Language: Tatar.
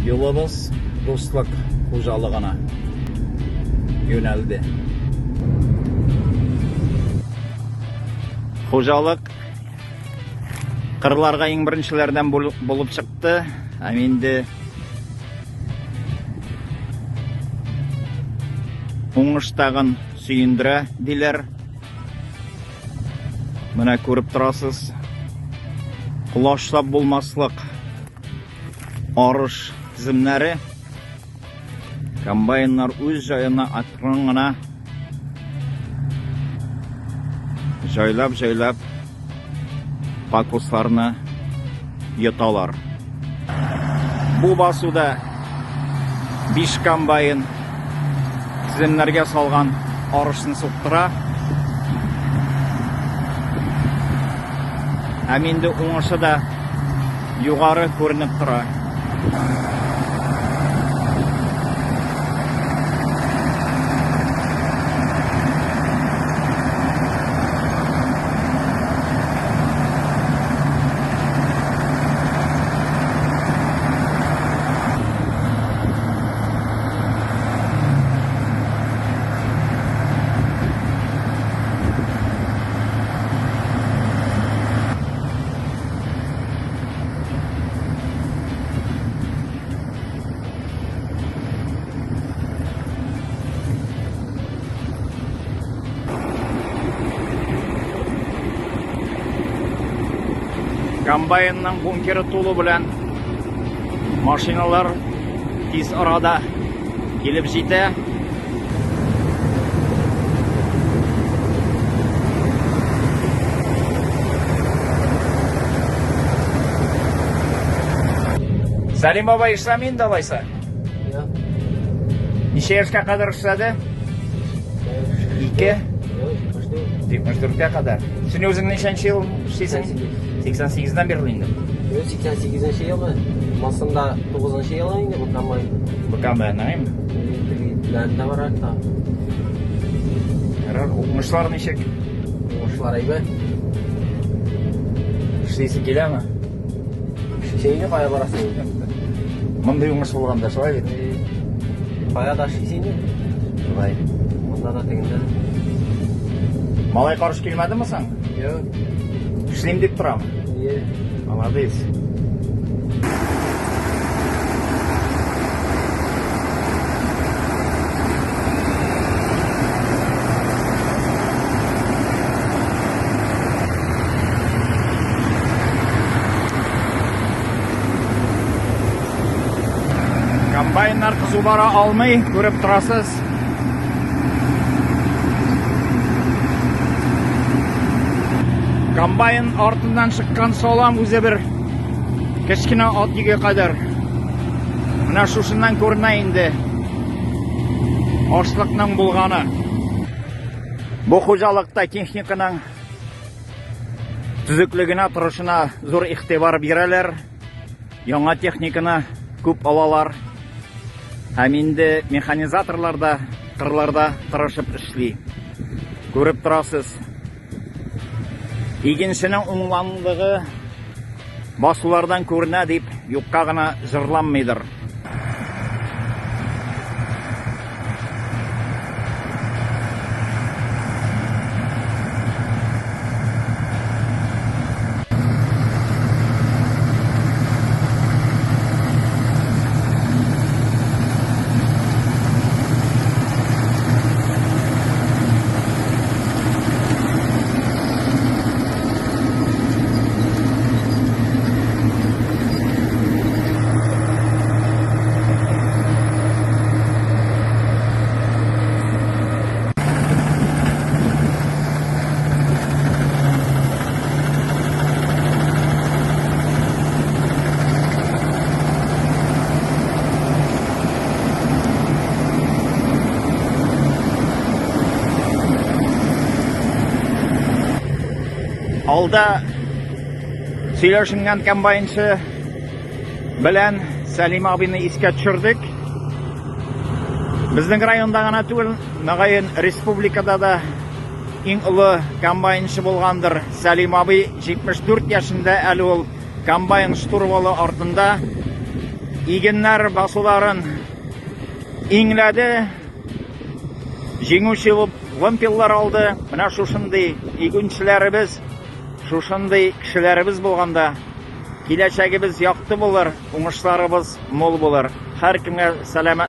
Юлыбыз Дуслык хуҗалыгына юнәлде. Хуҗалык кырларга иң беренчеләрдән булып чыкты. Һәм инде уңыш тагын сөендерә, диләр. Менә күреп торасыз. Колачлап булмаслык арыш теземнәре. Комбайннар үз җаена акрын гына җайлап-җайлап пакусларны йоталар. Бу басуда 5 комбайн теземнәргә салган арышны суктыра. Һәм инде уңышы да югары күренеп тора. Комбайнның бункеры тулу белән машиналар тиз арада килеп җитә. Сәлим бабай эшләми инде алайса? Юк. Ничә яшькә кадәр эшләде? Ике? Юк, 74-кә кадәр. Син үзең ничәнче ел эшлисең? 88. 88-дән бирле инде. Юк, 88 елы. Масында 9 елы инде бу комбайн. Бу комбайн, әйме? Теге бар әле тагы. Ярар, уңышлар ничек? Уңышлар әйбәт. Эшлисе киләме? Эшлисең кая барасың инде? Мондый уңыш булганда шулай бит. Кая да эшлисең инде. Шулай. Монда да тегендә дә. Малай каршы килмәдеме соң? Юк. Эшлим дип торам. Ие. Молодец. Комбайннар кызу бара алмый, күреп торасыз. Комбайн артыннан чыккан салам үзе бер кечкенә ат йөге кадәр. Менә шушыннан күренә инде ашлыкның булганы. Бу хуҗалыкта техниканың төзеклегенә, торышына зур игътибар бирәләр. Яңа техниканы күп алалар. Һәм инде механизаторлар да кырларда тырышып эшли. Күреп торасыз. Игенченең уңганлыгы басулардан күренә дип юкка гына җырланмыйдыр. Алда сөйләшенгән комбайнчы белән Сәлим абыйны искә төшердек. Безнең районда гына түгел, мөгаен республикада да иң олы комбайнчы булгандыр. Сәлим абый 74 яшендә әле ул комбайн штурвалы артында. Игеннәр басуларын иңләде. Җиңүче булып вымпеллар алды. Менә шушындый игенчеләребез, шушындый кешеләребез булганда киләчәгебез якты булыр, уңышларыбыз мул булыр. Һәркемгә сәламәт.